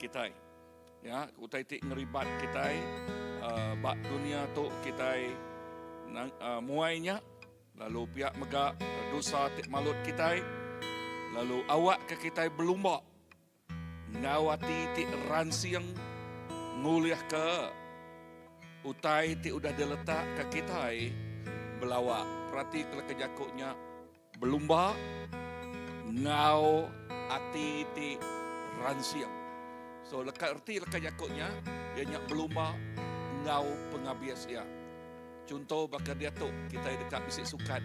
Kitai. Ya, utai ti ngeribat kitai uh, ba dunia tu kitai uh, muai nya lalu pia mega dosa ti malut kitai lalu awak ke kitai belumba enggau ati ti ransing ngulih ke utai ti udah diletak ke kitai belawa. Perati ke leka jaku nya Belumba enggau ati ti ransing. So leka erti leka jaku nya iya nya belumba enggau pengabis iya. Chunto baka diatu kitai deka bisi sukan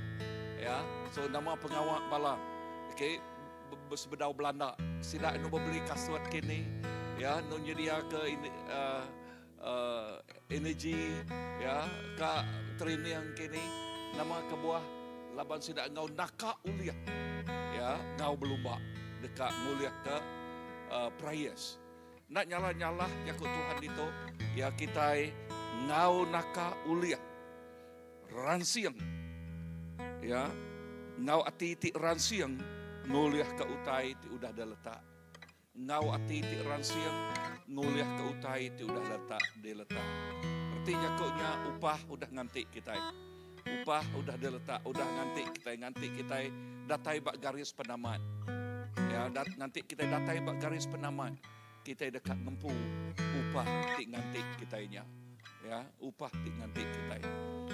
ya. So nama pengawa bala okay sebedau belanda sida anu bebeli kasut kini ya anu nyediaka uhh uhh energy ya ka training kini nama kebuah laban sida enggau naka ulih ya enggau belumba deka ngulih ke uh, prayers enda nyalah-nyalah jaku Tuhan ditu ya kitai enggau naka ulih ransing ya enggau ati ti ransing ngulih ke utai ti udah diletak Enggau ati ti ransing ngulihka utai ti udah letak diletak. Reti jaku nya upah udah nganti kitai. Upah udah diletak udah nganti kitai nganti kitai datai ba garis penamat. Ya dat nganti kitai datai ba garis penamat kitai deka ngempu upah ti nganti kitai nya. Ya upah ti nganti kitai.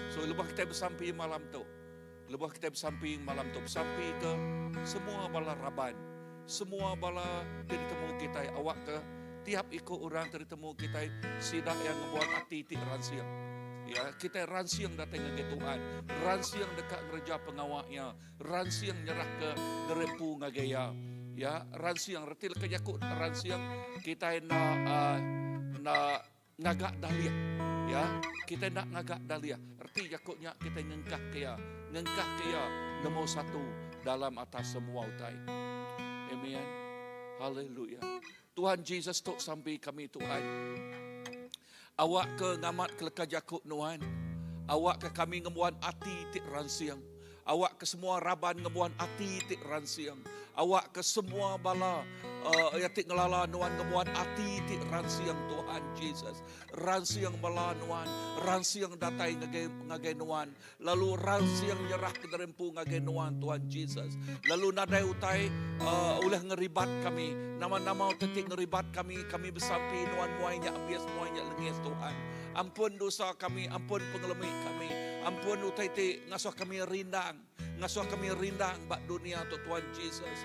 So lebuh kitai besampi malam tu lebuh kitai besampi malam tu besampi ke semua bala raban. Semua bala ti ditemu kitai awakka tiap iku orang ti ditemu kitai sida iya ngembuan ati ti ransing. Ya, kitai ransing datai ngagai Tuhan, ransing deka ngereja pengawa iya, ransing nyerahka gerempu ngagai iya. Ya, ransing reti leka jaku ransing kitai enda uh, enda Ngaga dalih. Ya, kitai enda ngaga dalih. Reti jaku nya kitai ngengkahka iya, ngengkahka iya nombor satu dalam atas semua utai. Amen. Haleluya. Tuhan Jesus tu sampi kami Tuhan. Awakka ngamatka leka jaku Nuan. Awakka kami ngembuan ati ti ransing. Awakka semua raban ngembuan ati ti ransing. Awakka semua bala uh, iya ti ngelala nuan ngembuan ati ti ransing Tuhan Jesus. Ransing bala nuan, ransing datai ngagai ngagai nuan, lalu ransing nyerah ke diri empu ngagai nuan Tuhan Jesus. Lalu nadai utai uh, ulih ngeribat kami. Nama-nama utai ti ngeribat kami, kami besampi nuan muai nya ambis, muai nya lengis Tuhan. Ampun dosa kami, ampun pengelemi kami. Ampun utai ti ngasuh kami rindang, ngasuh kami rindang ba dunia tu Tuhan Jesus.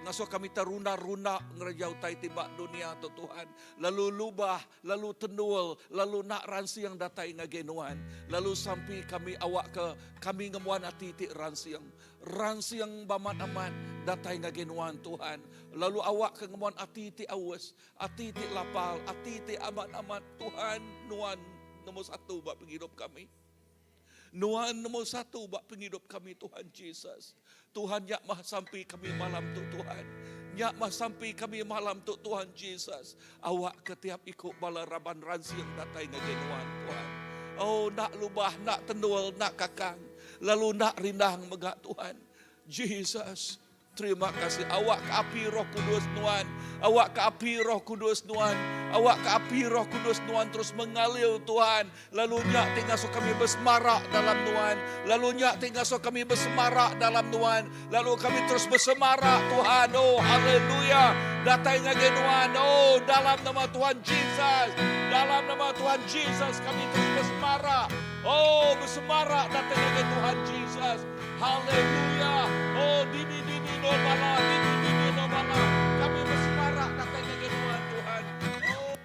Ngasuh kami terunda-runda ngereja utai ti ba dunia tu Tuhan. Lalu lubah, lalu tendul, lalu enda ransing datai ngagai Nuan. Lalu sampi kami awakka kami ngembuan ati ti ransing. Ransing bamat amat datai ngagai Nuan Tuhan. Lalu awakka ngembuan ati ti aus, Ati ti lapar, ati ti amat-amat Tuhan nuan nombor satu ba pengidup kami. Nuan nombor satu ba pengidup kami Tuhan Jesus. Tuhan nya mah sampi kami malam tu Tuhan. Nya mah sampi kami malam tu Tuhan Jesus. Awak ke tiap iku bala raban ransing datai ngagai nuan Tuhan. Oh enda lubah, enda tendul, enda kakang. Lalu enda rindang mega Tuhan. Jesus. Terima kasih awak ke api Roh Kudus nuan, awak ke api Roh Kudus nuan, awak ke api Roh Kudus nuan terus mengalir Tuhan. Lalu nya ti ngasuh kami besemarak dalam nuan, lalu nya ti ngasuh kami besemarak dalam nuan, lalu kami terus besemarak Tuhan. Oh haleluya, datai ngagai nuan. Oh dalam nama Tuhan Jesus, dalam nama Tuhan Jesus kami terus besemarak. Oh besemarak datai ngagai Tuhan Jesus. Haleluya. Oh dini dini no bala dini dini no bala kami besemarak datai ngagai nuan Tuhan. Oh.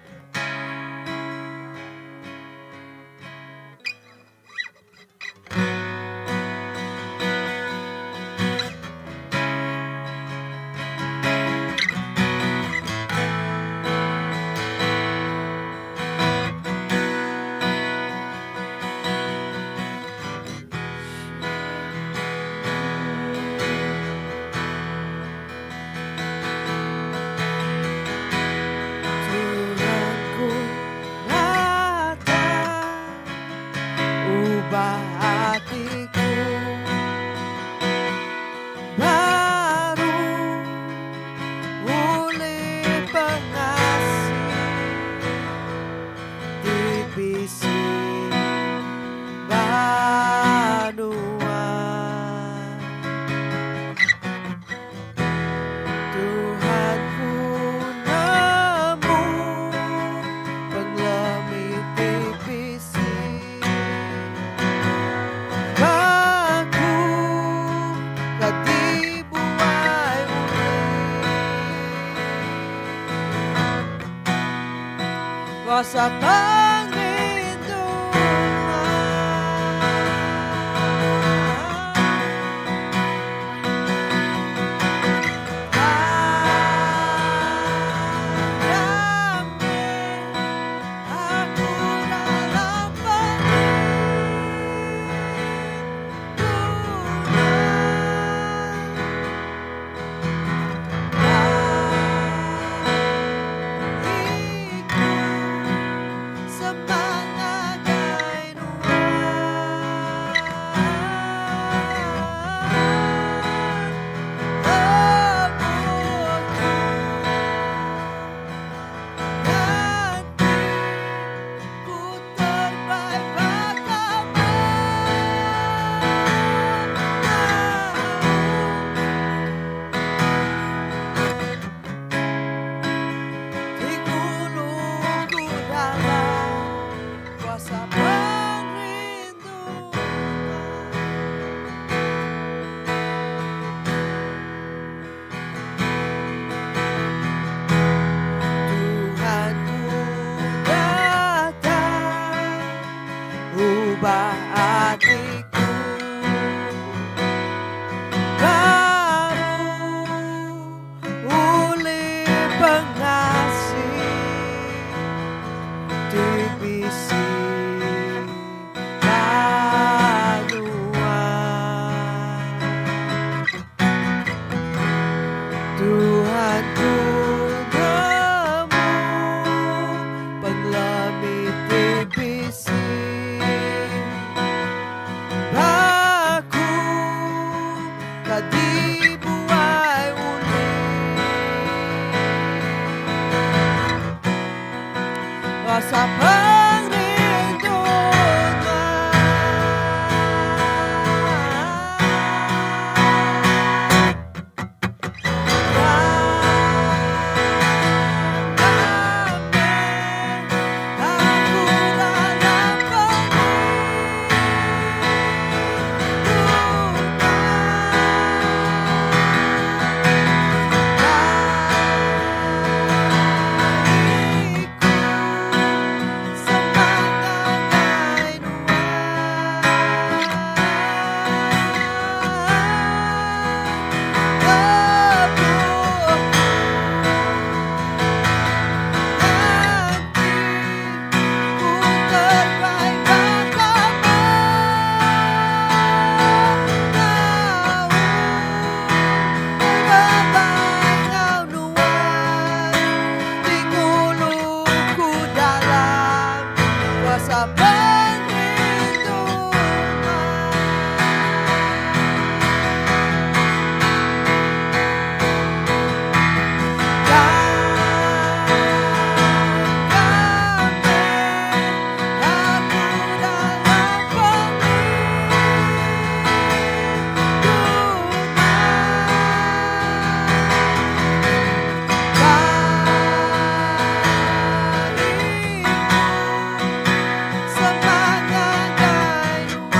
Kuasa pengerindu Nuan. Rame aku dalam pengerindu Nuan. Baik ku semak ngagai Nuan. Lebuh ku nganti ku terbai baka manau. Digulung ku dalam kuasa pengerindu Nuan. Tuhan ku datang, ubah atiku baru ulih pengasih ti bisi ba Nuan. Tuhan ku nemu pengelemi ti bisi ba aku ka dibuai ulih kuasa pengerindu Nuan. Rame aku dalam pengerindu Nuan. Baik ku semak ngagai Nuan. Lebuh nganti ku terbai baka manau terebai enggau Nuan digulung ku dalam kuasa pengerindu Nuan. Rame aku dalam pengerindu Nuan. Baik ku semak ngagai Nuan.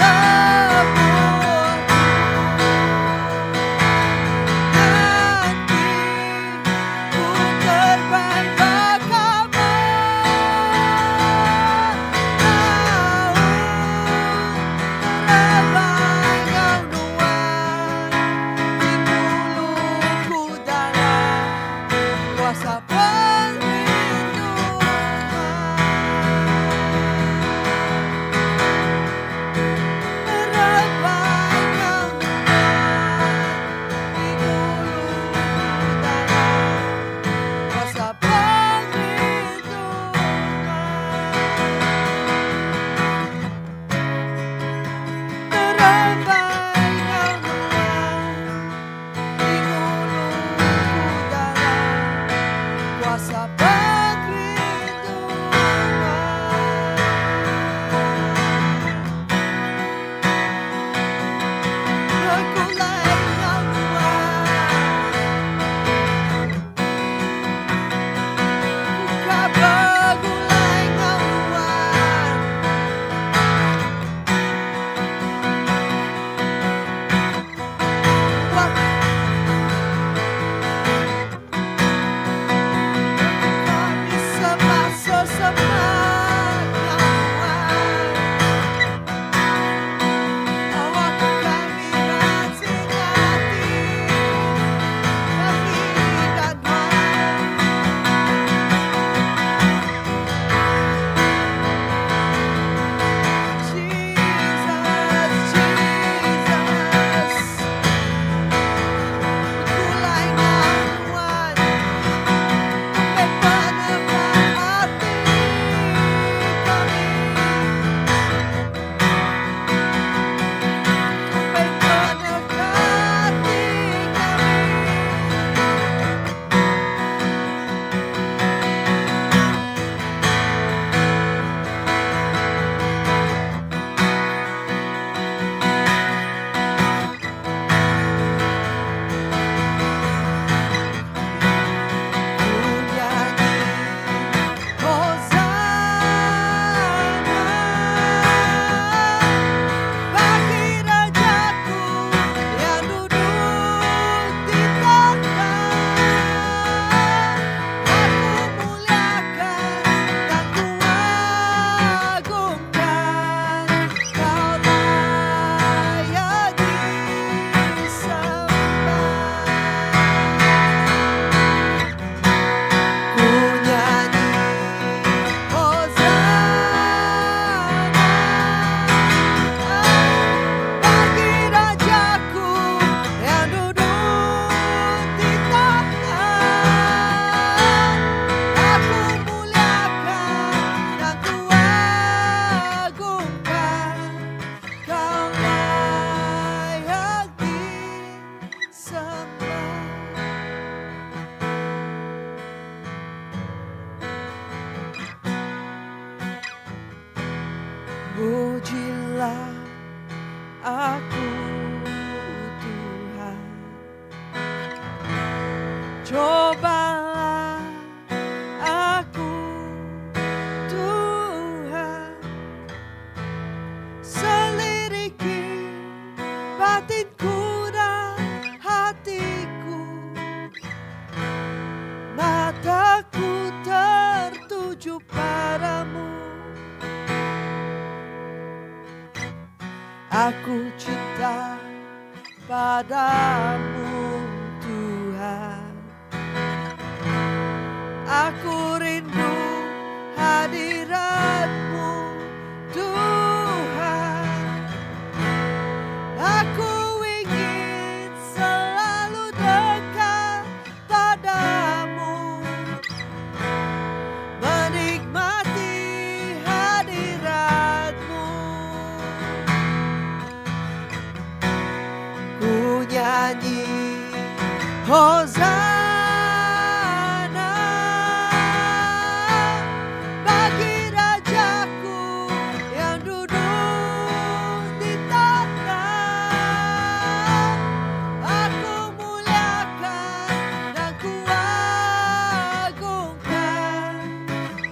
Lebuh nganti ku terbai baka manau terebai enggau Nuan digulung ku dalam kuasa pengerindu Nuan. Terebai enggau Nuan digulung ku dalam kuasa pengerindu Nuan. Terebai enggau Nuan digulung ku dalam kuasa pengerindu Nuan. Begulai enggau Nuan. Ku ka begulai enggau Nuan. Wah. Aku cinta padamu Tuhan. Aku rindu hadiratmu Tuhan. Aku ingin selalu dekat padamu, menikmati hadiratmu. Ku nyanyi Hosana bagi Rajaku yang duduk di takhta. Aku muliakan dan kuagungkan.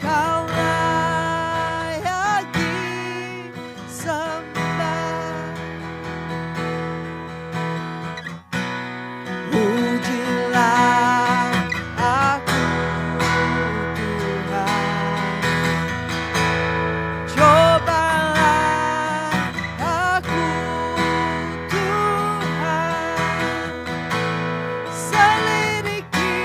Kau layak disembah. Ujilah aku Tuhan, cobalah aku Tuhan, selidiki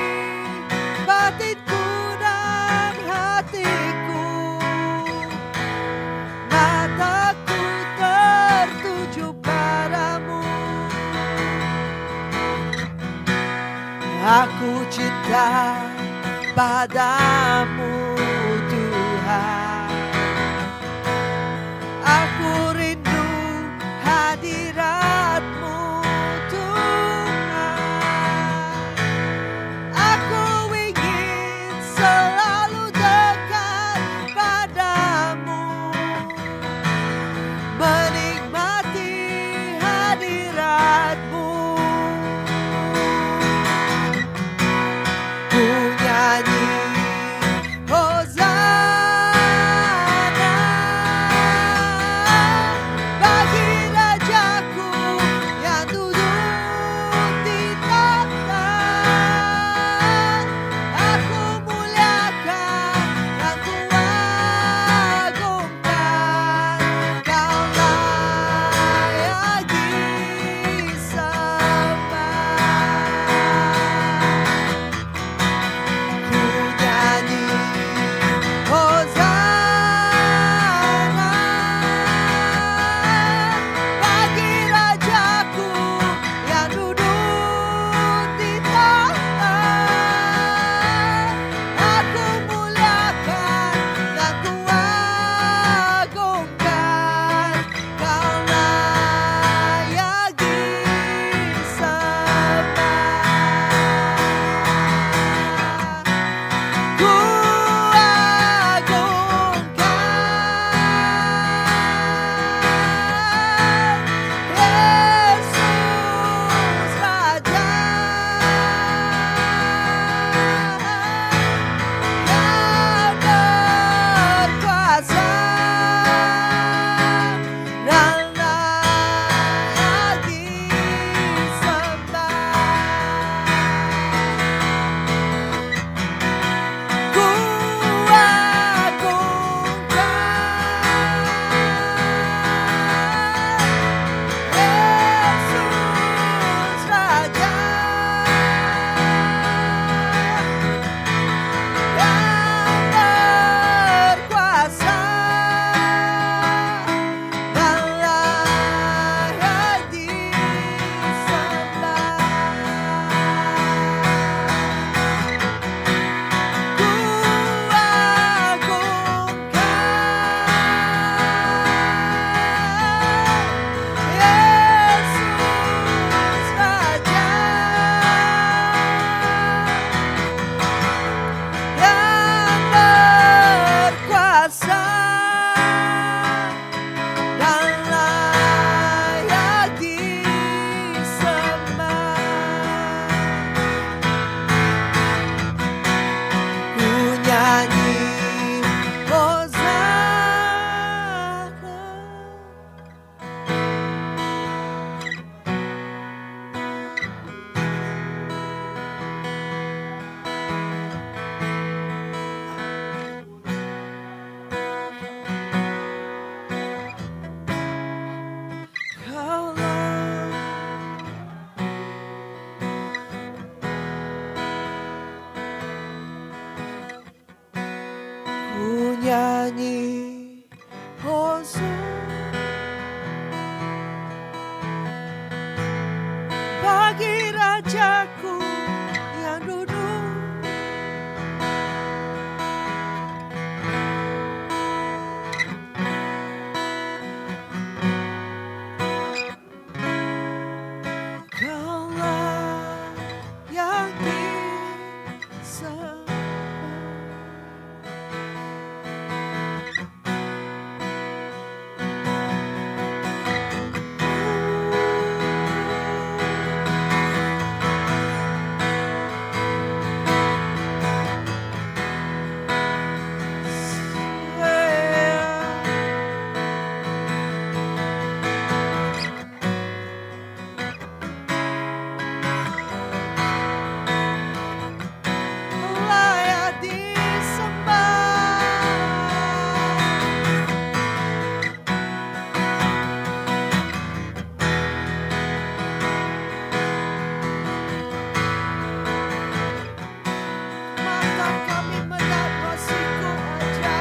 batinku dan hatiku, mataku tertuju padamu. Aku cinta padamu Tuhan. Aku rindu hadiratmu Tuhan. Aku ingin selalu dekat padamu, menikmati hadiratmu. Ku nyanyi Hosana. Nyanyi Hosana Bagi Rajaku yang duduk. Kaulah yang disembah. Layak disembah. Mata kami melihat wasiku aja.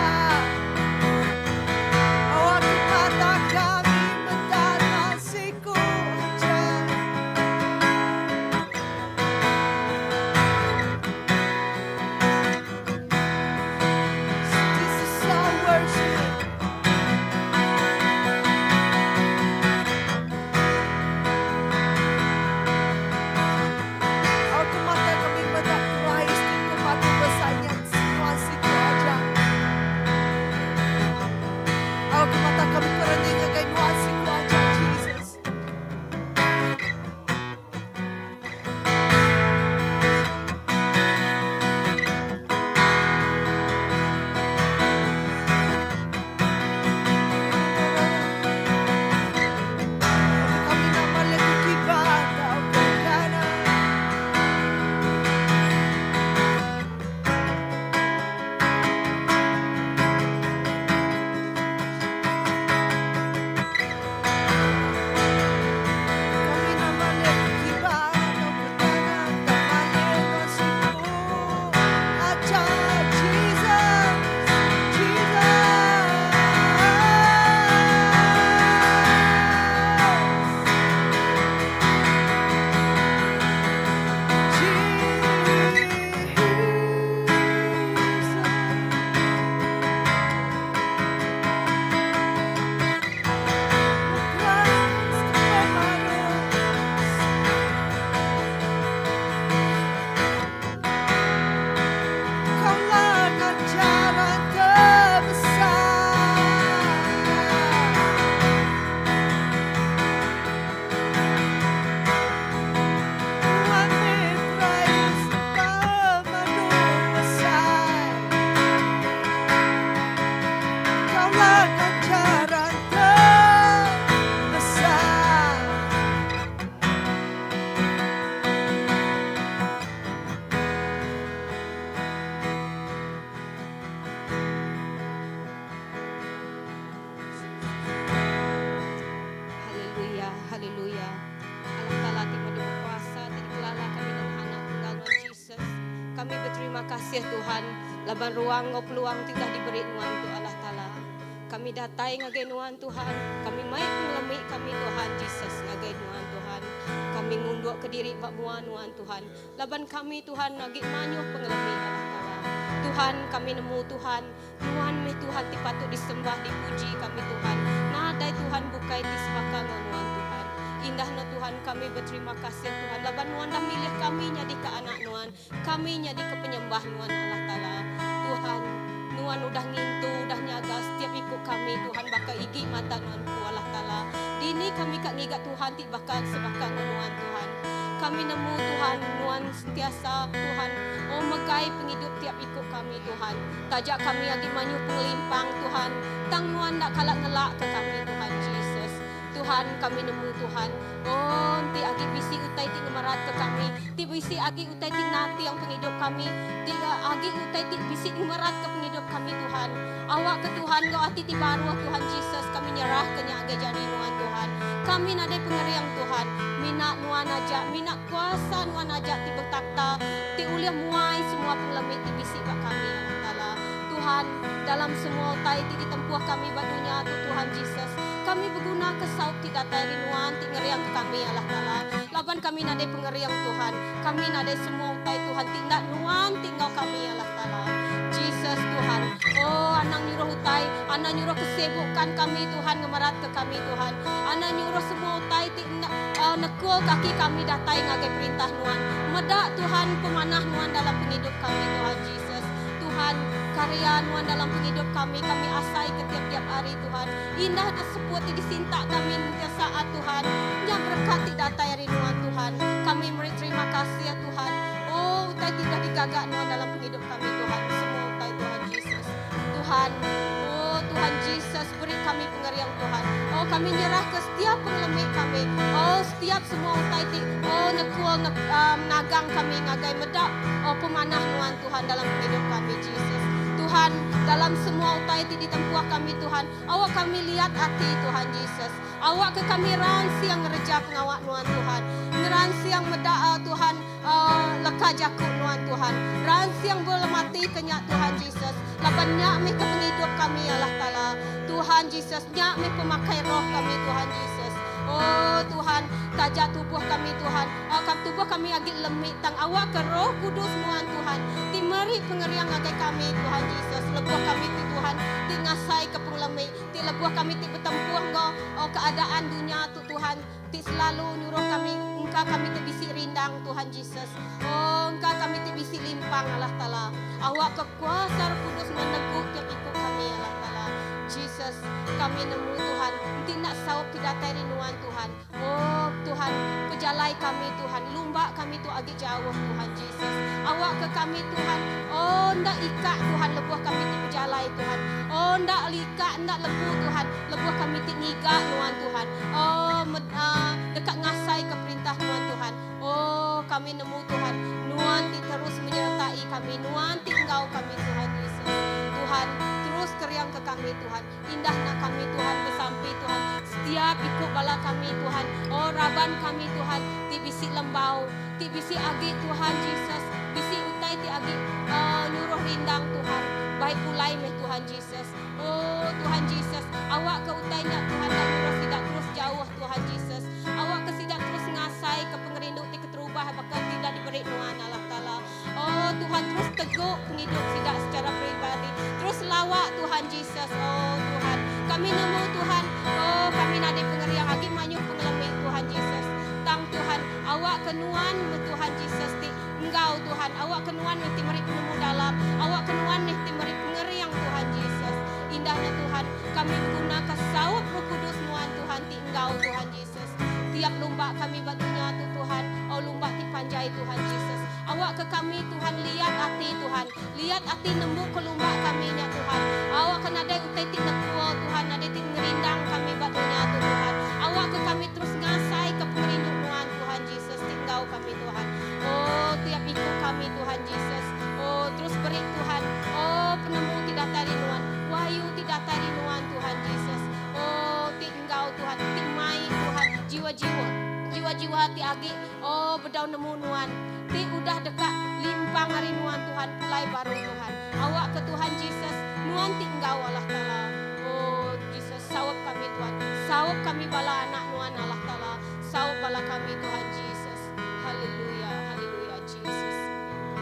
Waktu mata kami melihat wasiku aja. This is our worship. Aku mata kami melihat Christ di tempat besarnya wasiku aja. Aku mata kami perening ngagai wasiku aja Jesus. Kami nak balik ke kibat atau ke kanan. Kami nak balik ke kibat atau ke kanan. Tak balik nasiku aja Jesus, Jesus. Jesus. Christ Kaulah ganjaran terbesar. Tuhan Christ pemadu besar. Kaulah ganjaran terbesar. Haleluya, haleluya. Allah Taala ti madu bekuasa ti dikelala kami nengah anak tunggal nuan Jesus. Kami beterima kasih Tuhan laban ruang enggau peluang ti udah diberi nuan tu Allah Taala. Kami datai ngagai nuan Tuhan, kami mai pengelemi kami Tuhan Jesus ngagai nuan Tuhan. Kami ngunduk kediri ba mua nuan Tuhan laban kami Tuhan agi mayuh pengelemi Allah Taala. Tuhan kami nemu Tuhan Nuan meh Tuhan ti patut disembah dipuji kami Tuhan. Nadai Tuhan bukai ti sebaka enggau Nuan Tuhan. Indah ne Tuhan kami beterima kasih Tuhan laban Nuan dah milih kami nyadika anak Nuan, kami nyadika penyembah Nuan Allah Taala. Tuhan, Nuan udah ngintu udah nyaga setiap iku kami Tuhan baka igi mata Nuan ku Allah Taala. Dini kami ka ngiga Tuhan ti baka sebaka enggau Nuan Tuhan. Kami nemu Tuhan, Nuan sentiasa Tuhan oh megai pengidup tiap iku kami Tuhan. Taja kami agi mayuh pengelimpang Tuhan, tang Nuan enda kala ngelak ke kami Tuhan Jesus. Tuhan kami nemu Tuhan oh enti agi bisi utai ti ngemerat ke kami, ti bisi agi utai ti nating pengidup kami, ti agi utai ti bisi ngemerat ke pengidup kami Tuhan. Awak ke Tuhan enggau ati ti baruh Tuhan Jesus kami nyerah ke nya agai jari Nuan Tuhan. Kami nadai pengering Tuhan, mina Nuan aja, mina kuasa Nuan aja ti betakhta ti ulih muai semua pengelemi ti bisi ba kami Allah Taala. Tuhan, dalam semua utai ti ditempuh kami ba dunya tu Tuhan Jesus, kami begunaka saup ti datai ari Nuan ti ngeringka kami Allah Taala. Laban kami nadai pengering Tuhan, kami nadai semua utai Tuhan ti enda Nuan ti enggau kami Allah Taala. Jesus Tuhan, oh anang nyuruh utai, anang nyuruh kesibukan kami Tuhan ngemeratka kami Tuhan. Anang nyuruh semua utai ti enda nekul kaki kami datai ngagai perintah Nuan. Meda Tuhan pemanah Nuan dalam pengidup kami Tuhan Jesus. Tuhan, karya Nuan dalam pengidup kami, kami asai ke tiap-tiap hari Tuhan. Indah da seput ti disinta kami nitiap saat Tuhan. Nya berekat ti datai ari Nuan Tuhan. Kami meri terima kasih Tuhan. Oh, utai ti udah digaga Nuan dalam pengidup kami Tuhan. Semua utai Tuhan Jesus. Tuhan, oh Tuhan Jesus, beri kami pengering Tuhan. Oh, kami nyerah ke setiap pengelemi kami. Oh, setiap semua utai ti oh nekul ne, um, nagang kami ngagai meda oh pemanah Nuan Tuhan dalam pengidup kami Jesus. Tuhan, dalam semua utai ti ditempuh kami Tuhan, awak kami liat ati Tuhan Jesus. Awak ke kami ransing ngereja pengawa Nuan Tuhan. Ngeransing meda uh, Tuhan uh, leka jaku Nuan Tuhan. Ransing belemati ke nya Tuhan Jesus. Laban nya meh ke pengidup kami Allah Taala. Tuhan Jesus, nya meh pemakai roh kami Tuhan Jesus. Oh Tuhan, taja tubuh kami Tuhan. Oh, tubuh kami agi lemi tang awak ke Roh Kudus Nuan Tuhan ti meri pengering ngagai kami Tuhan Jesus. Lebuh kami ti Tuhan ti ngasai ke pengelemi, ti lebuh kami ti betempuh enggau oh, keadaan dunya tu Tuhan ti selalu nyuruh kami engka kami ti bisi rindang Tuhan Jesus. Oh, engka kami ti bisi limpang Allah Taala. Awak ke kuasa Roh Kudus menegu tiap iku kami Allah Taala. Jesus, kami nemu Tuhan, enti enda saup ti datai ari Nuan Tuhan. Oh Tuhan, pejalai kami Tuhan, lumba kami tu agi jauh Tuhan Jesus. Awak ke kami Tuhan, oh enda ikak Tuhan lebuh kami ti bejalai Tuhan. Oh enda likak, enda lebu Tuhan, lebuh kami ti ngiga Nuan Tuhan. Oh med, uh, deka ngasai ke perintah Nuan Tuhan. Oh kami nemu Tuhan, Nuan ti terus menyertai kami, Nuan ti enggau kami Tuhan Jesus. Tuhan, terus keriang ke kami Tuhan. Indah na kami Tuhan besampi Tuhan setiap iku bala kami Tuhan oh raban kami Tuhan ti bisi lembau ti bisi agi Tuhan Jesus bisi utai ti agi uh, nyuruh rindang Tuhan bai pulai meh Tuhan Jesus oh Tuhan Jesus awak ke utai nya Tuhan enda nyuruh sida terus jauh Tuhan Jesus awak ke sida terus ngasai ke pengerindu ti keterubah baka ti udah diberi nuan Allah Taala. Oh Tuhan terus teguk pengidup sida secara peribadi. Terus lawa Tuhan Jesus. Oh Tuhan. Kami nemu Tuhan. Oh kami nadai pengeriang agi mayuh pengelemi Tuhan Jesus. Tang Tuhan awak ke nuan meh Tuhan Jesus ti enggau Tuhan. Awak ke nuan meh ti meri penemu dalam. Awak ke nuan meh ti meri pengeriang Tuhan Jesus. Indahnya Tuhan kami begunaka saup Roh Kudus nuan Tuhan ti enggau Tuhan Jesus. Tiap lumba kami ba dunya tu Tuhan, oh lumba ti panjai Tuhan Jesus. Awak ke kami Tuhan liat ati Tuhan. Liat ati nemu ke lumba kami nya Tuhan. Awak ke nadai utai ti nekul Tuhan, nadai ti ngerindang kami ba dunya tu Tuhan. Awak ke kami terus ngasai ke pengerindu nuan Tuhan Jesus ti enggau kami Tuhan. Oh tiap iku kami Tuhan Jesus. Oh terus beri Tuhan. Oh penemu ti datai ari nuan, wahyu ti datai ari nuan Tuhan Jesus. Oh ti Enggau Tuhan ti mai Tuhan jiwa-jiwa jiwa-jiwa ti agi oh bedau nemu nuan ti udah deka limpang ari nuan Tuhan pulai baru Tuhan awak ke Tuhan Jesus nuan ti enggau Allah Taala oh Jesus saup kami Tuhan saup kami bala anak nuan Allah Taala saup bala kami Tuhan Jesus haleluya haleluya Jesus haleluya.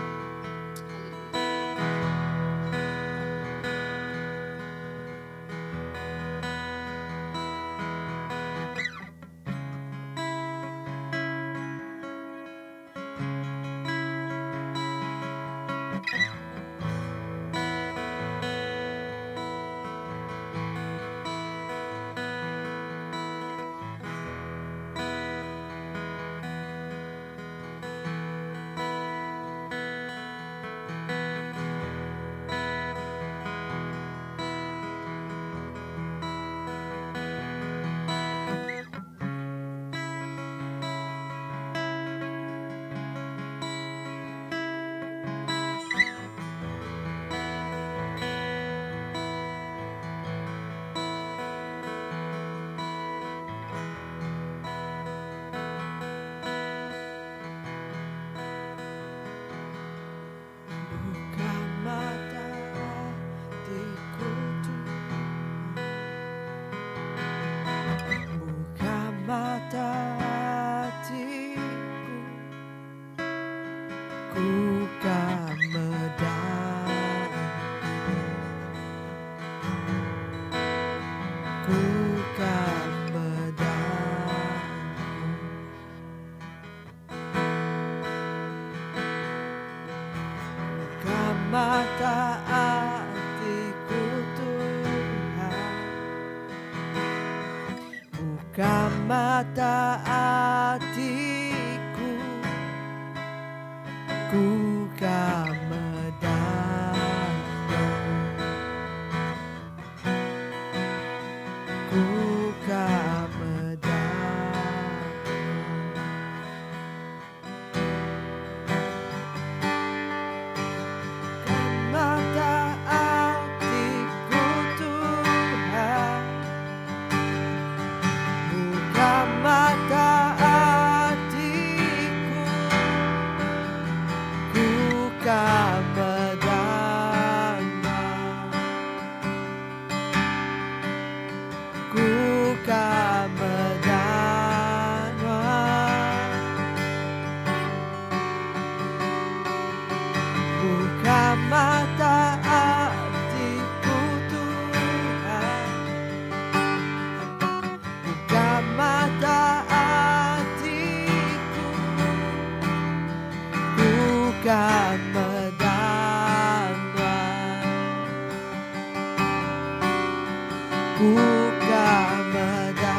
Ku ka meda Ku ka meda Buka mata atiku Tuhan Buka mata atiku Ku ka meda Ku ka meda Buka mata atiku Tuhan Buka mata atiku Ku ka meda Ku ka meda Buka mata atiku Tuhan Buka mata atiku Ku ka meda Ku ka meda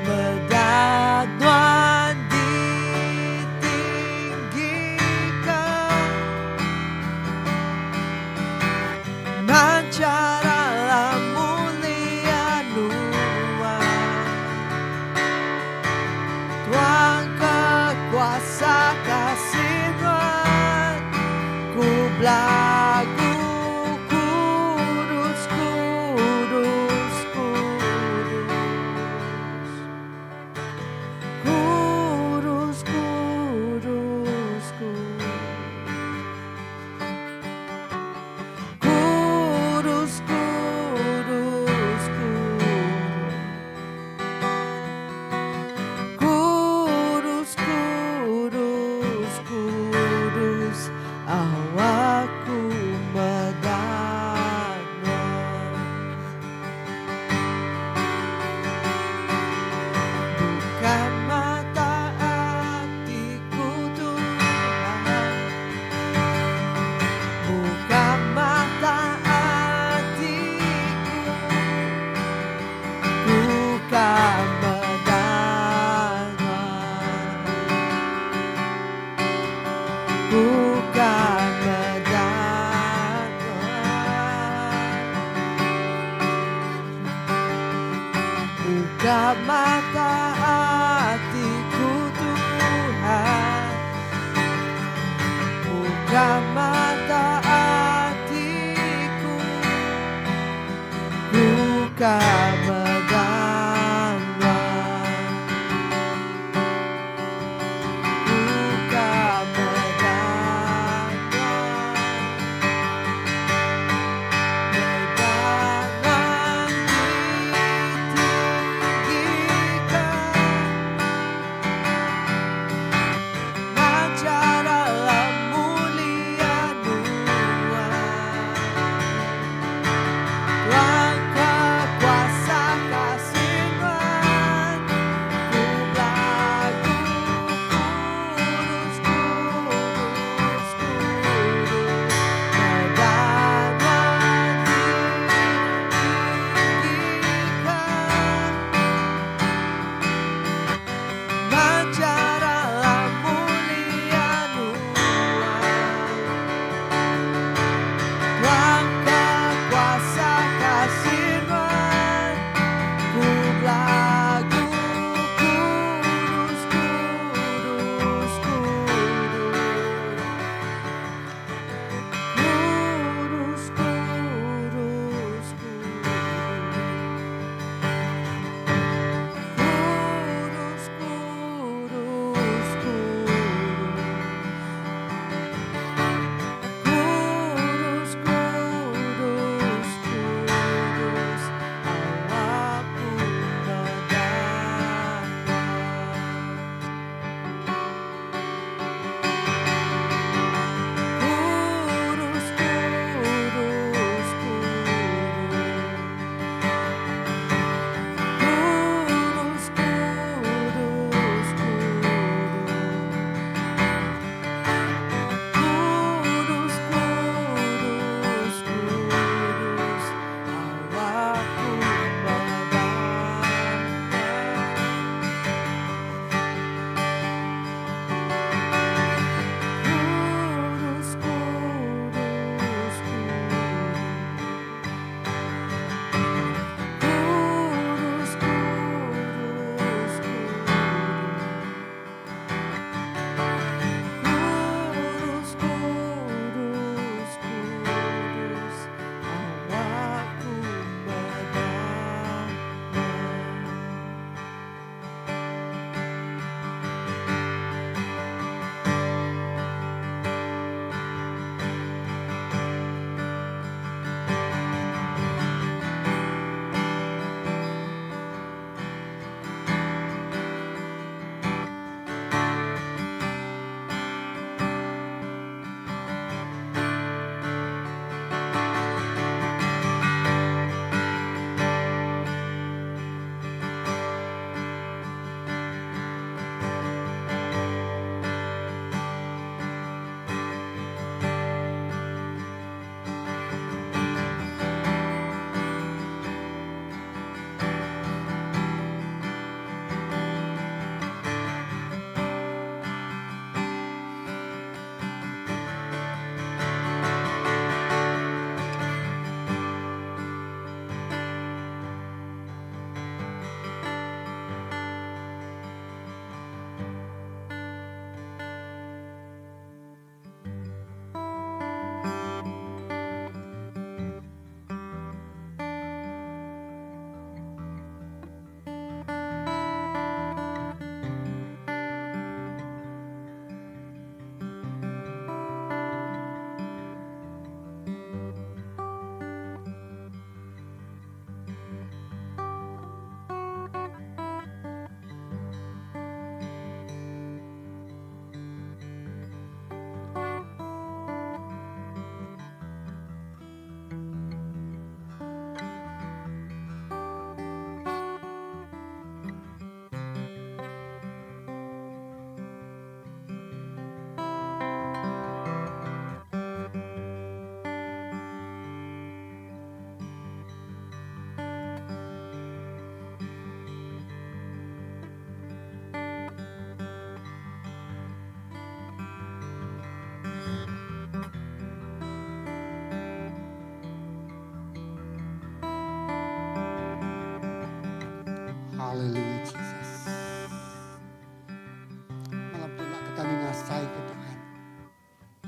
Meda Nuan ditinggika Manchar alam mulia Nuan Tuan.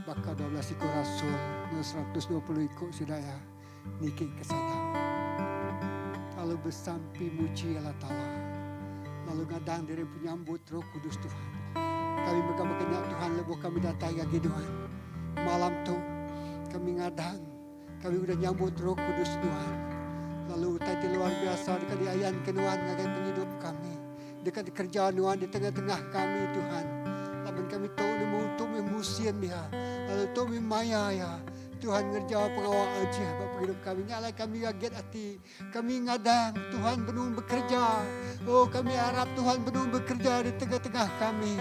Baka 12 iku rasul enggau 120 iku sida iya niki ke sadau. Lalu besampi muji Allah Taala. Lalu ngadang diri empu nyambut Roh Kudus Tuhan. Kami mega baka nya Tuhan lebuh kami datai ngagai Nuan. Malam tu kami ngadang kami udah nyambut Roh Kudus Nuan. Lalu utai ti luar biasa deka diayanka Nuan ngagai pengidup kami. Deka dikereja Nuan di tengah-tengah kami, Tuhan. Laban kami tu nemu tu mih musin iya, lalu tu mih maya iya. Tuhan ngereja pengawa ajih ba pengidup kami. Nya alai kami gagit ati. Kami ngadang Tuhan benung bekereja. Oh, kami arap Tuhan benung bekereja di tengah-tengah kami.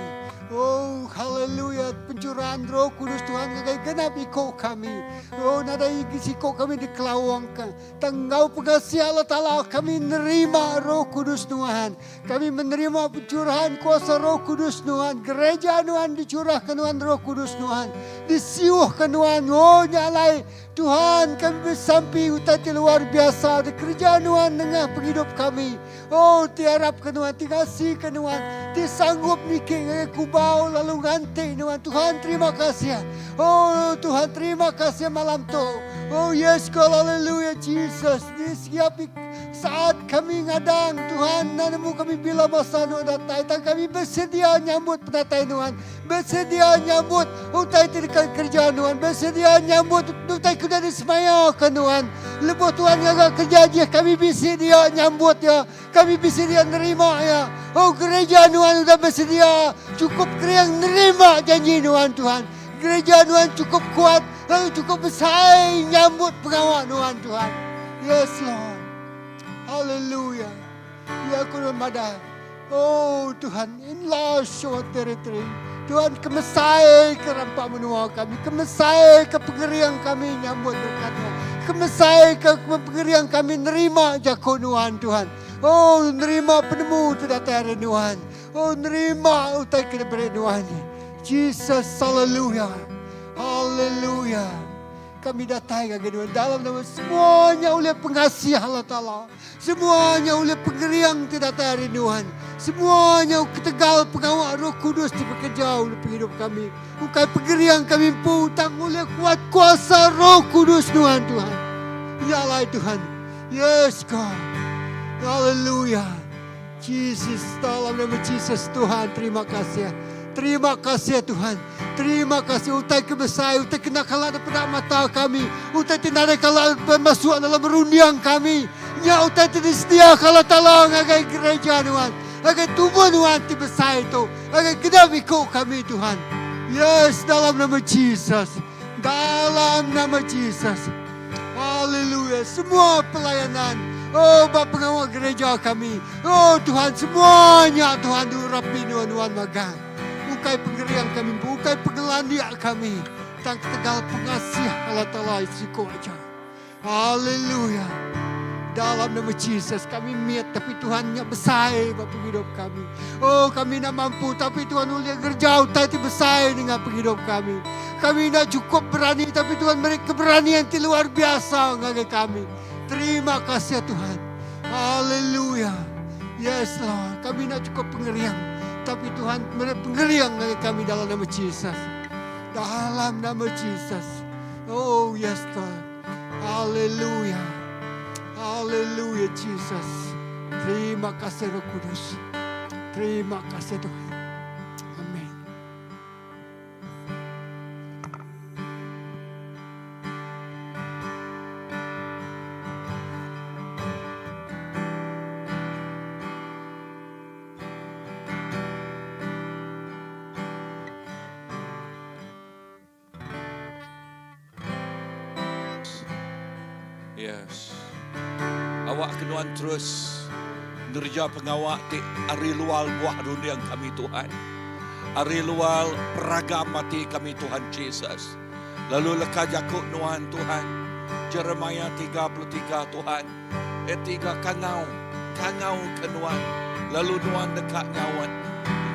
Oh, haleluya. Pencurahan Roh Kudus Tuhan ngagai genap iko kami. Oh, nadai siko kami dikelawangka. Tang enggau pengasih Allah Taala kami nerima Roh Kudus Nuan. Kami menerima pencurahan kuasa Roh Kudus Nuan. Gereja Nuan dicurahka Nuan Roh Kudus Nuan. Disiuhka Nuan. Oh nya alai Tuhan kami besampi utai ti luar biasa dikereja Nuan nengah pengidup kami. Oh ti arapka Nuan, ti ngasika Nuan, ti sanggup niki ngagai kubau lalu nganti Nuan. Tuhan terima kasih. Oh Tuhan terima kasih malam tu. Oh yes God hallelujah Jesus. Di setiap saat kami ngadang Tuhan enda nemu kami bila masa Nuan datai tang kami bersedia nyambut penatai Nuan. Bersedia nyambut utai ti deka kereja Nuan. Bersedia nyambut utai ke udah disemaya ke Nuan. Lebuh Tuhan ngaga kereja ajih kami bisi dia nyambut iya. Kami besedia nerima iya. Oh gereja nuan udah besedia cukup kering nerima janji nuan Tuhan. Gereja nuan cukup kuat lalu cukup besai nyambut pengawa nuan Tuhan. Yes Lord. Hallelujah. Ya aku nuan madah. Oh Tuhan, enlarge our territory. Tuhan kemesai ke rampa menua kami, kemesai ke pengering kami nyambut berkat Nuan, kemesai ke pengering kami nerima jaku Nuan Tuhan. Oh nerima penemu ti datai ari Nuan. Oh nerima utai ke diberi Nuan. Jesus hallelujah. Hallelujah. Kami datai ngagai Nuan dalam nama semua nya ulih pengasih Allah Taala. Semua nya ulih pengering ti datai ari Nuan. Semua nya ketegal pengawa Roh Kudus ti bekereja ulih pengidup kami. Ukai pengering kami empu tang ulih kuat kuasa Roh Kudus Nuan Tuhan. Nya alai Tuhan. Yes God. Hallelujah. Jesus dalam nama Jesus Tuhan terima kasih. Terima kasih Tuhan. Terima kasih utai ke besai, utai ke enda kala dipeda mata kami, utai ti nadai kala masuk dalam runding kami. Nya utai ti disediaka Allah Taala ngagai gereja nuan, ngagai tubuh nuan ti besai tu, ngagai genap iku kami Tuhan. Yes, dalam nama Jesus. Dalam nama Jesus. Haleluya. Semua pelayanan. Oh, ba pengawa gereja kami. Oh, Tuhan, semua nya Tuhan diurapi nuan nuan magang. Ukai pengering kami empu, ukai pengelandik kami. Tang ketegal pengasih Allah Taala siku aja. Haleluya. Dalam nama Jesus kami mit tapi Tuhan nya besai ba pengidup kami. Oh kami enda mampu tapi Tuhan ulih ngereja utai ti besai nengah pengidup kami. Kami enda chukup berani tapi Tuhan meri keberanian ti luar biasa ngagai kami. Terima kasih Tuhan. Haleluya. Yes Lord, kami enda chukup pengering tapi Tuhan meri pengering ngagai kami dalam nama Jesus. Dalam nama Jesus. Oh yes Lord. Haleluya. Haleluya Jesus. Terima kasih Roh Kudus. Terima kasih Tuhan. Amin. Yes. Awak ke nuan terus ngereja pengawa ti ari luar buah runding kami Tuhan. Ari luar peragam ati kami Tuhan Jesus. Lalu leka jaku nuan Tuhan. Jeremiah 33 Tuhan. Eh tiga kangau, kangau ke nuan. Lalu nuan deka nyaut.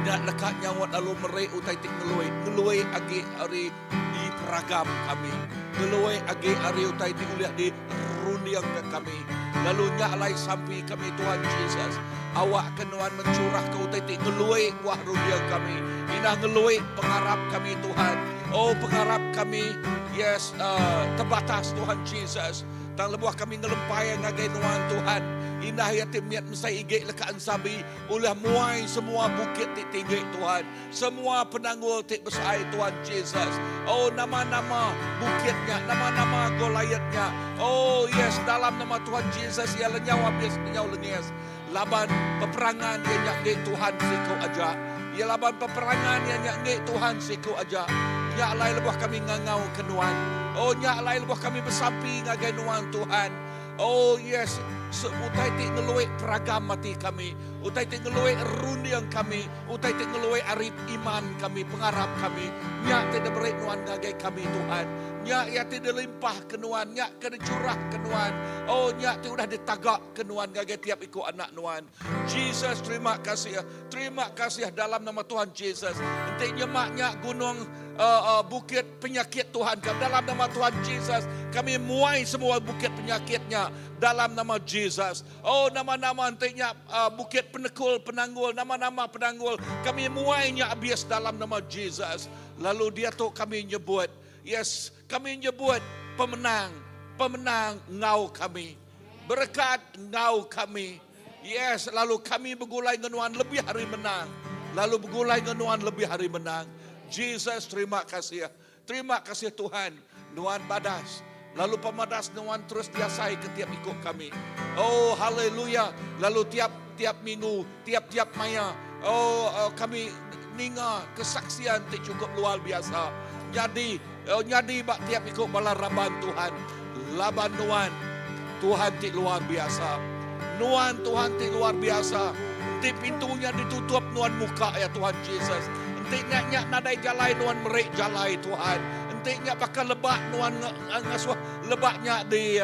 Nya deka nyaut lalu meri utai ti ngelui. Ngelui agi ari diperagam kami. Ngelui agi ari utai ti ulih di. dikerundingka kami. Lalu nya alai sampi kami Tuhan Jesus, awakka Nuan mencurahka utai ti ngelui buah runding kami, indah ngelui pengarap kami Tuhan. Oh pengarap kami yes uh, terbatas Tuhan Jesus. Tang lebuh kami ngelempai ngagai Nuan Tuhan, indah iya ti mit mesai igi leka ensabi ulih muai semua bukit ti tinggi Tuhan. Semua penanggul ti besai Tuhan Jesus. Oh nama-nama bukit nya, nama-nama Goliath nya. Oh yes, dalam nama Tuhan Jesus iya lenyau abis lenyau lengis. Laban peperangan iya nya enggi Tuhan siku aja. Iya laban peperangan iya nya enggi Tuhan siku aja. Nya alai lebuh kami ngangau ke Nuan. Oh nya alai lebuh kami besampi ngagai Nuan Tuhan. Oh yes, utai ti ngelui peragam ati kami, utai ti ngelui runding kami, Utai ti ngelui ari iman kami, pengarap kami, nya ti diberi Nuan ngagai kami, Tuhan. Nya iya ti dilimpahka Nuan, nya ke dicurahka Nuan. Oh, nya ti udah ditagaka Nuan ngagai tiap iku anak Nuan. Jesus, terima kasih. Terima kasih dalam nama Tuhan Jesus. Enti nyema nya gunung uh, uh, bukit penyakit Tuhan, dalam nama Tuhan Jesus, kami muai semua bukit penyakit nya dalam nama Jesus. Oh nama-nama enti nya bukit penekul penanggul nama-nama penanggul kami muai nya abis dalam nama Jesus lalu diatu kami nyebut yes kami nyebut pemenang pemenang enggau kami berekat enggau kami yes lalu kami begulai enggau nuan lebih ari menang lalu begulai enggau nuan lebih ari menang Jesus terima kasih Terima kasih Tuhan, nuan badas, lalu pemadas nuan terus diasai ke tiap iku kami. Oh haleluya, lalu tiap tiap minggu, tiap tiap maya, oh kami ninga kesaksian ti chukup luar biasa nyadi oh nyadi ba tiap iku bala raban Tuhan. Laban nuan Tuhan ti luar biasa. Nuan Tuhan ti luar biasa. Enti pintu nya ditutup nuan muka iya Tuhan Jesus. Enti nya nya nadai jalai nuan meri jalai Tuhan. Enti nya baka lebak nuan ngasuh lebak nya di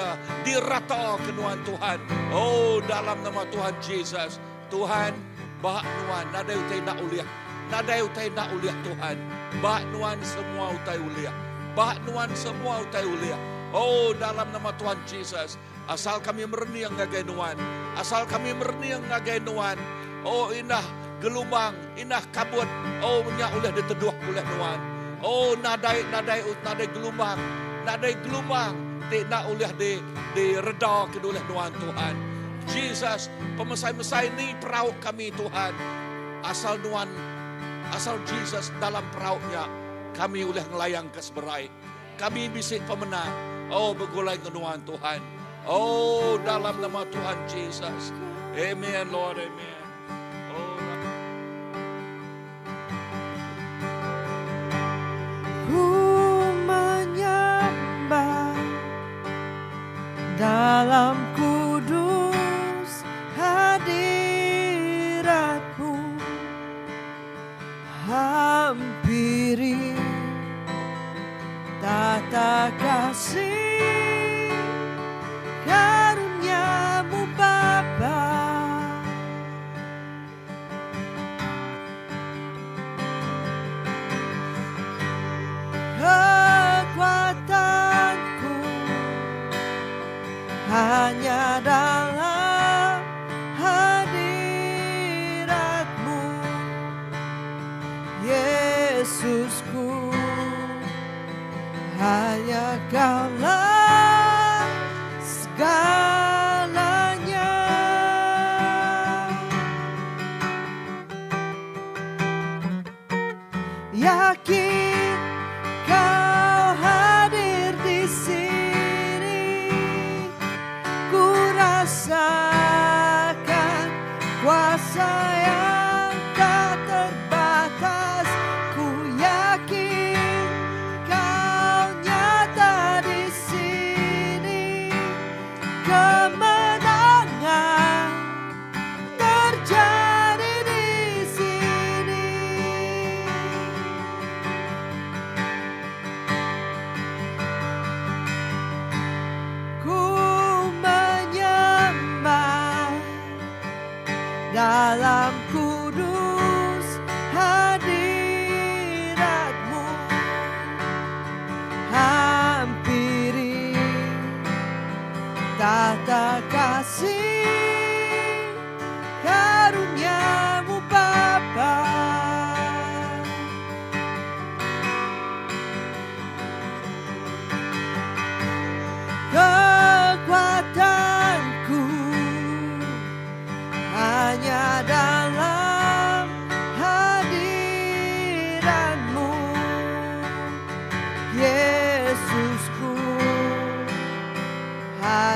dirata ke nuan Tuhan. Oh dalam nama Tuhan Jesus. Tuhan ba nuan nadai utai enda ulih. Nadai utai enda ulih Tuhan. Ba nuan semua utai ulih. Ba nuan semua utai ulih. Oh dalam nama Tuhan Jesus. Asal kami merening ngagai Nuan. Asal kami merening ngagai Nuan. Oh indah gelumbang, indah kabut, oh nya ulih diteduh ulih Nuan. Oh nadai nadai nadai gelumbang, nadai gelumbang ti enda ulih di direda ke ulih Nuan Tuhan. Jesus, pemesai-mesai ni perau kami Tuhan. Asal Nuan, asal Jesus dalam perau nya, kami ulih ngelayang ke seberai. Kami bisi pemenang. Oh begulai enggau nuan Tuhan. Oh dalam nama Tuhan Jesus. Amen Lord amen. Oh Ku menyembah dalam kudus hadiratmu Hampiri tata kasih karuniamu Bapa. Kekuatanku hanya dalam hadiratmu Yesusku hanya kaulah segalanya. Yakin kau hadir di sini, ku rasakan kuasa yang tak terbatas. Ku yakin kau nyata di sini, kemenangan terjadi di sini.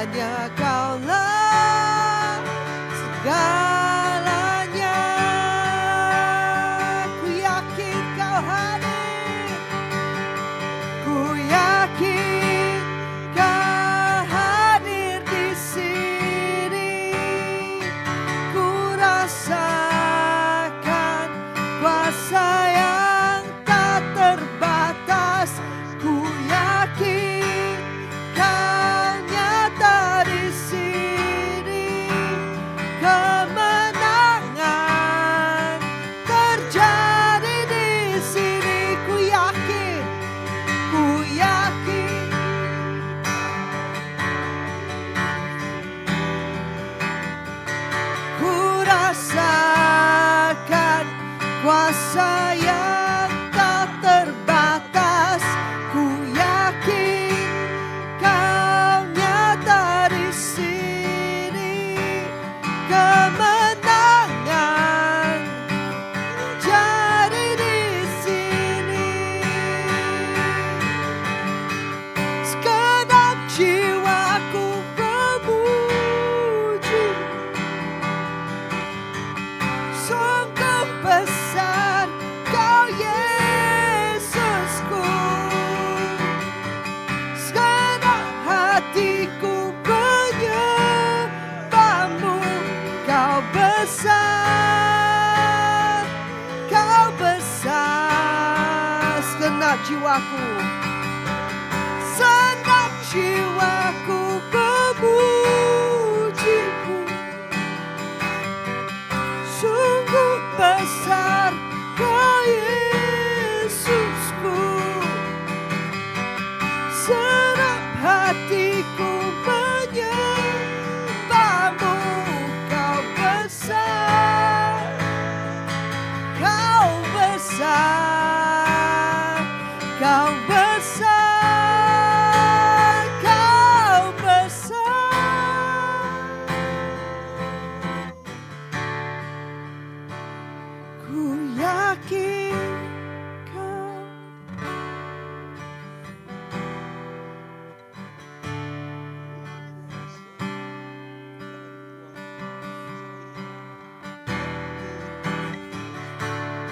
Hanya kaulah segalanya. Ku yakin kau hadir. Ku yakin kau hadir di sini. Ku rasakan kuasa yang tak terbatas. Ku yakin kau nyata di sini. Kemenangan terjadi di sini. Ku yakin, ku yakin. Ku rasakan kuasa yang tak terbatas. Ku yakin kau nyata di sini. Kemenangan jadi di sini. Segenap jiwaku memuji. Sungguh besar kau Yesusku. Segenap hatiku menyembahmu. Kau besar, kau besar. Segenap jiwaku, segenap jiwaku memujimu. Sungguh besar kau Yesusku. Segenap hatiku menyembahmu. Kau besar, kau besar, kau besar, kau besar. Ku yakin kau.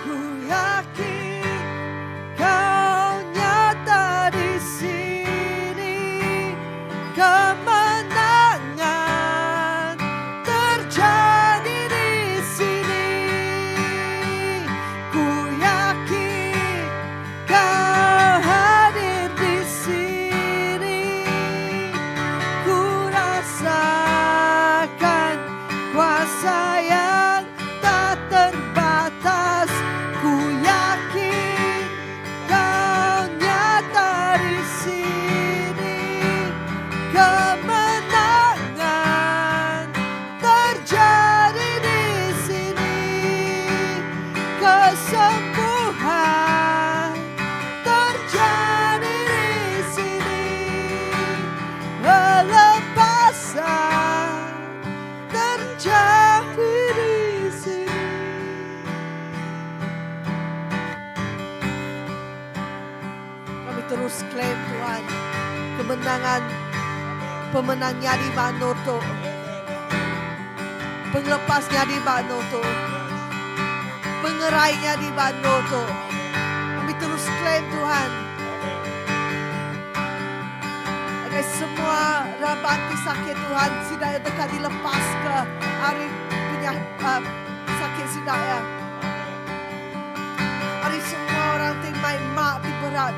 Ku yakin kau nyata di sini. Kemenangan terjadi di sini. Ku yakin kau hadir di sini. Ku rasakan kuasa yang tak terbatas. Ku yakin kau nyata di sini. Kemenangan terjadi di sini. Kesembuhan terjadi di sini. Kelepasan terjadi di sini. Kami terus claim Tuhan kemenangan pemenangnya di Banoto. Pengelepasnya di Banoto. Pengerainya di Banoto. Kami terus claim Tuhan. Agar semua raban sakit Tuhan sudah dekat dilepas ke hari penyah, sakit sidaya. Hari semua orang ti mai mak ti berat.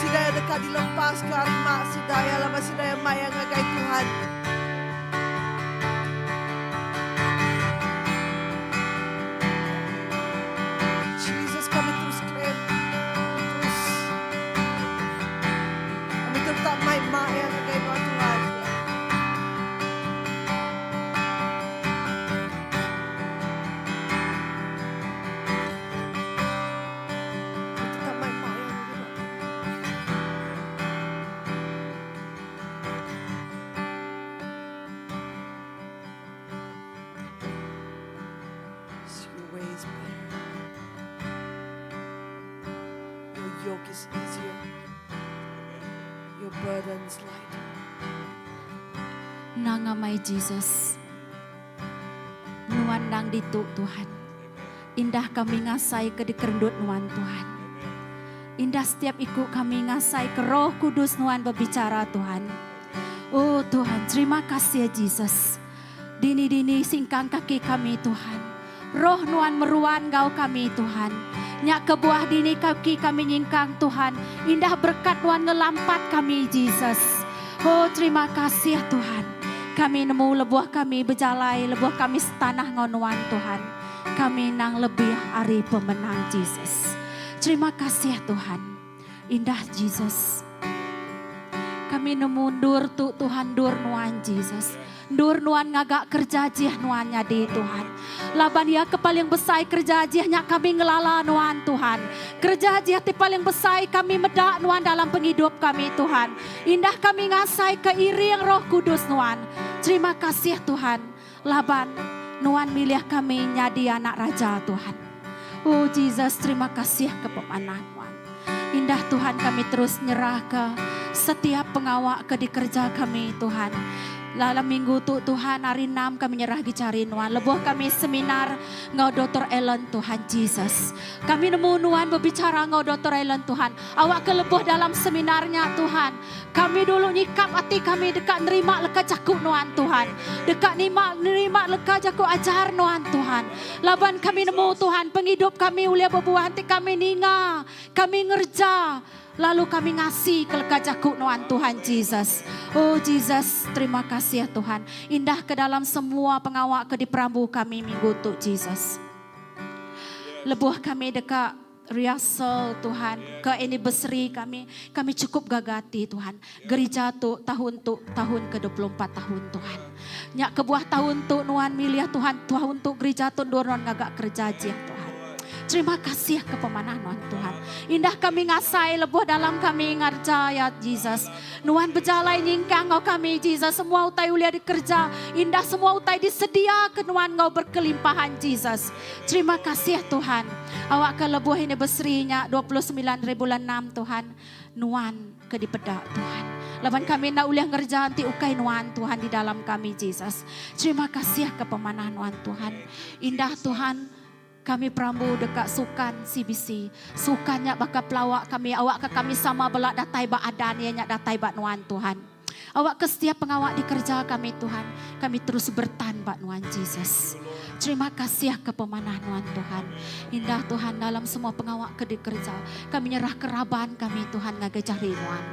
Sidaya dekat dilepas ke hari mak sidaya lama sidaya maya ngagai Tuhan. Jesus, kami terus claim. Kami terus. Kami tetap mai mak yang ngagai Tuhan. Kami tetap mai mak yang ngagai Tuhan. Your way is better. Your yoke is easier. Your burden's lighter. Nang amai Jesus. Nuan nang ditu Tuhan. Indah kami ngasai ke dikerendut Nuan Tuhan. Indah setiap iku kami ngasai ke Roh Kudus Nuan bebicara Tuhan. Oh Tuhan, terima kasih Jesus. Dini-dini singkang kaki kami Tuhan. Roh Nuan meruan enggau kami Tuhan. Nya kebuah dini kaki kami nyingkang Tuhan. Indah berkat Nuan ngelampat kami Jesus. Oh terima kasih Tuhan. Kami nemu lebuh kami bejalai lebuh kami setanah enggau Nuan Tuhan. Kami nang lebih ari pemenang Jesus. Terima kasih Tuhan. Indah Jesus. Kami nemu endur tu Tuhan endur nuan Jesus. Endur nuan ngaga kerja ajih nuan nyadi Tuhan. Laban iya ke paling besai kerja ajih nya kami ngelala nuan Tuhan. Kerja ajih ti paling besai kami meda nuan dalam pengidup kami Tuhan. Indah kami ngasai ke iring Roh Kudus nuan. Terima kasih Tuhan. Laban nuan milih kami nyadi anak raja Tuhan. Oh Jesus terima kasih ke pemanah nuan. Indah Tuhan kami terus nyerahka setiap pengawa ke dikereja kami Tuhan. Dalam minggu tu Tuhan hari enam kami nyerah gi cari nuan lebuh kami seminar enggau Doktor Allen Tuhan Jesus. Kami nemu nuan bebicara enggau Doktor Allen Tuhan. Awak ke lebuh dalam seminar nya Tuhan. Kami dulu nyikap ati kami deka nerima leka jaku nuan Tuhan. Deka nima nerima leka jaku ajar nuan Tuhan. Laban kami nemu Tuhan pengidup kami ulih bebuah enti kami ninga, kami ngereja, lalu kami ngasi ke leka jaku nuan Tuhan Jesus. Oh Jesus, terima kasih Tuhan. Indah ke dalam semua pengawa ke diperambu kami minggu tu Jesus. Lebuh kami deka Rehearsal Tuhan ke anniversary kami, kami chukup gaga ati Tuhan. Gerija tu tahun tu tahun ke 24 tahun Tuhan. Nya kebuah tahun tu nuan milih Tuhan, tahun tu gerija tu endur nuan ngaga kereja ajih Tuhan. Terima kasih ke pemanah nuan Tuhan. Indah kami ngasai lebuh dalam kami ngarja ya Jesus. Nuan bejalai nyingkang enggau kami Jesus. Semua utai ulih dikereja. Indah semua utai disedia ke nuan enggau berkelimpahan Jesus. Terima kasih Tuhan. Awakka lebuh anniversary nya 29 ari bulan enam Tuhan, nuan ke dipeda Tuhan. Laban kami enda ulih ngereja enti ukai nuan Tuhan di dalam kami Jesus. Terima kasih ke pemanah nuan Tuhan. Indah Tuhan kami perambu deka sukan CBC. Sukan nya baka pelawa kami awakka kami sama bela datai ba adan iya nya datai ba nuan Tuhan. Awakka setiap pengawa dikereja kami Tuhan, kami terus bertan ba Nuan Jesus. Terima kasih ke pemanah Nuan Tuhan. Indah Tuhan dalam semua pengawa ke dikereja, kami nyerah ke raban kami Tuhan ngagai jari Nuan.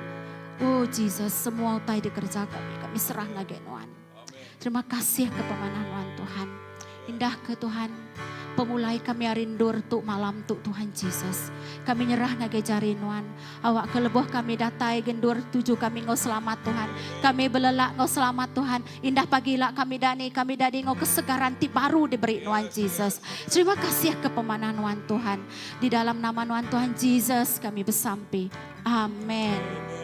Oh Jesus, semua utai dikereja kami, kami serah ngagai Nuan. Terima kasih ke pemanah Nuan Tuhan. Indah ke Tuhan pemulai kami ari endur tu malam tu Tuhan Jesus. Kami nyerah ngagai jari Nuan. Awak ke lebuh kami datai gendur tuju kami enggau selamat Tuhan. Kami belelak enggau selamat Tuhan. Indah pagi ila kami dani kami dadi enggau kesegaran ti baru diberi Nuan Jesus. Terima kasih ke pemanah Nuan Tuhan. Di dalam nama Nuan Tuhan Jesus kami besampi. Amen.